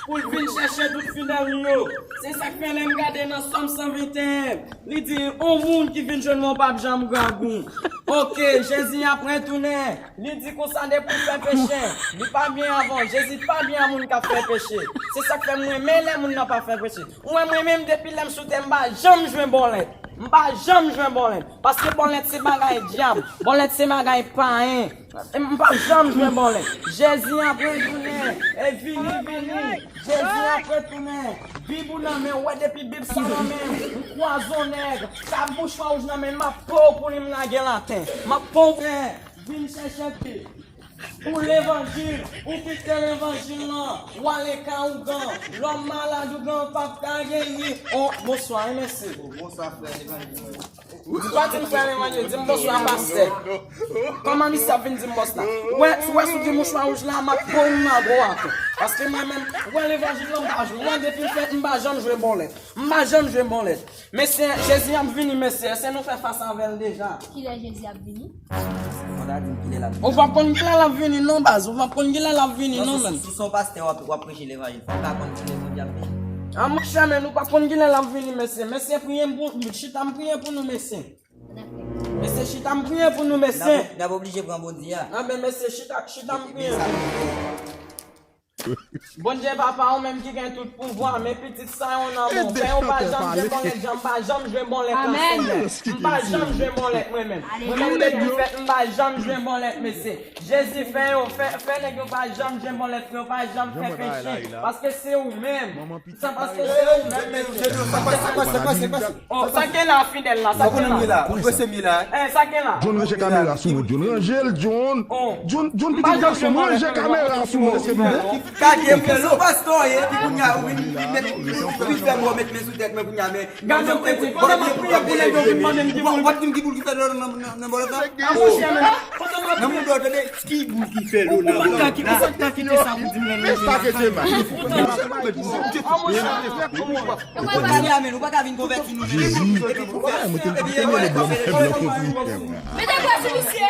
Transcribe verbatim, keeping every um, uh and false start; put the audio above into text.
pou l vin chèche tout fidèl li yo. Se sa k fè lè m gade nan Sòm san venteyen, li di, yon moun ki vin jwenn mwen p ap janm grangou. Oke, Jezi ap retounen. Li di konsa depi w fè peche, li pa byen avè w. Jezi pa byen a moun k ap fè peche. Se sa k fè m renmen lè moun nan pa fè peche. Ou wè mwen menm depi lè m sou tè m pa janm jwenn bòlèt. M pa janm jwenn bòlèt. Paske bòlèt se bagay dyab. Bòlèt se bagay payen. M pa janm jwenn bòlèt. Jezi ap retounen. E vini, vini. Jezi ap retounen. Bib ou nan men, ou wè depi Bib sa nan men m, m kwaze w nèg. Sa bouch wouj nan men m, m ap pran w pou li m lage l atè. M ap pran w. Vin chèche pi. Pou levanjil, ou kite levanjil lan, w ale kay ougan, lòm malad ougan p ap ka geri. Oh, bonswa, wi, mesye. Bonswa, frè levanjil. Di pa di m frè levanjil, di m bonswa, pastè. Kòman misye ap vin di m bòs la? Ou wè, ou wè si w gen mouchwa wouj la, m ap pran w nan gwo ato. Paske mwen menm, ou wè levanjil lan, m pa jwe. Ou wè depi m fèt, m pa janm jwe bòlèt. M pa janm jwe bòlèt. Mesye, Jezi ap vini, mesye. Èske nou fè fas avè l deja? Kilè Jezi ap vini? Manda di m kilè l ap vini. Ou p ap konn kilè l ap vini non, baz. Ou p ap konn kilè l ap vini non, menm. Si se yon pastè w ap, w ap preche levanjil, fò w ta konn kilè Bondye ap vini. A, monchè, men nou p ap konn kilè l ap vini, mesye. Mesye, priye m pou, chita m priye pou nou, mesye. Mesye, chita m priye pou nou, mesye. N ap, n ap oblije pran Bondye a. A, men mesye, chita, chita m priye. Bondye Papa, ou menm ki gen tout pouvwa, men pitit sa yo nan men w. Fè yo pa janm jwe bòlèt, jan m pa janm jwe bòlèt nan Senyè. M pa janm jwe bòlèt mwen menm. Mwen menm depi m fèt, m pa janm jwe bòlèt, mesye. Jezi, fè yo, fè, fè nèg yo pa janm jwe bòlèt, fè yo pa janm fè peche. Paske se ou menm. Sa paske se ou menm, mesye. Sa k pase, sa k pase, sa k pase? Oh, sa k gen la, fidèl la, sa k gen la? Ou prese m ye la. Eh, sa k gen la? John, ranje kamera sou mwen, John, ranje l, John. John, John, pitit gason, ranje kamera sou mwen, se bon. Gade m, se pastè w ye, epi kounye a, ou vin, vin met, vin fè m met men sou tèt mwen kounye a, men. Gade m, pitit, kote m ap priye pou nèg yo vin mande m ki boul. Ou pa t konn ki boul ki fè nan, nan, nan, nan bòlèt la? A, monchè, men. Nan mouda w, tande, ki boul ki fè dlo nan bòlèt la? Ou pa ka kite sa pou di m nan men. Ou pa ka vin konvèti nou. Jezi, mwen te, mwen te mele blan, mwen fè blan konpli. Mete bwa sou misye.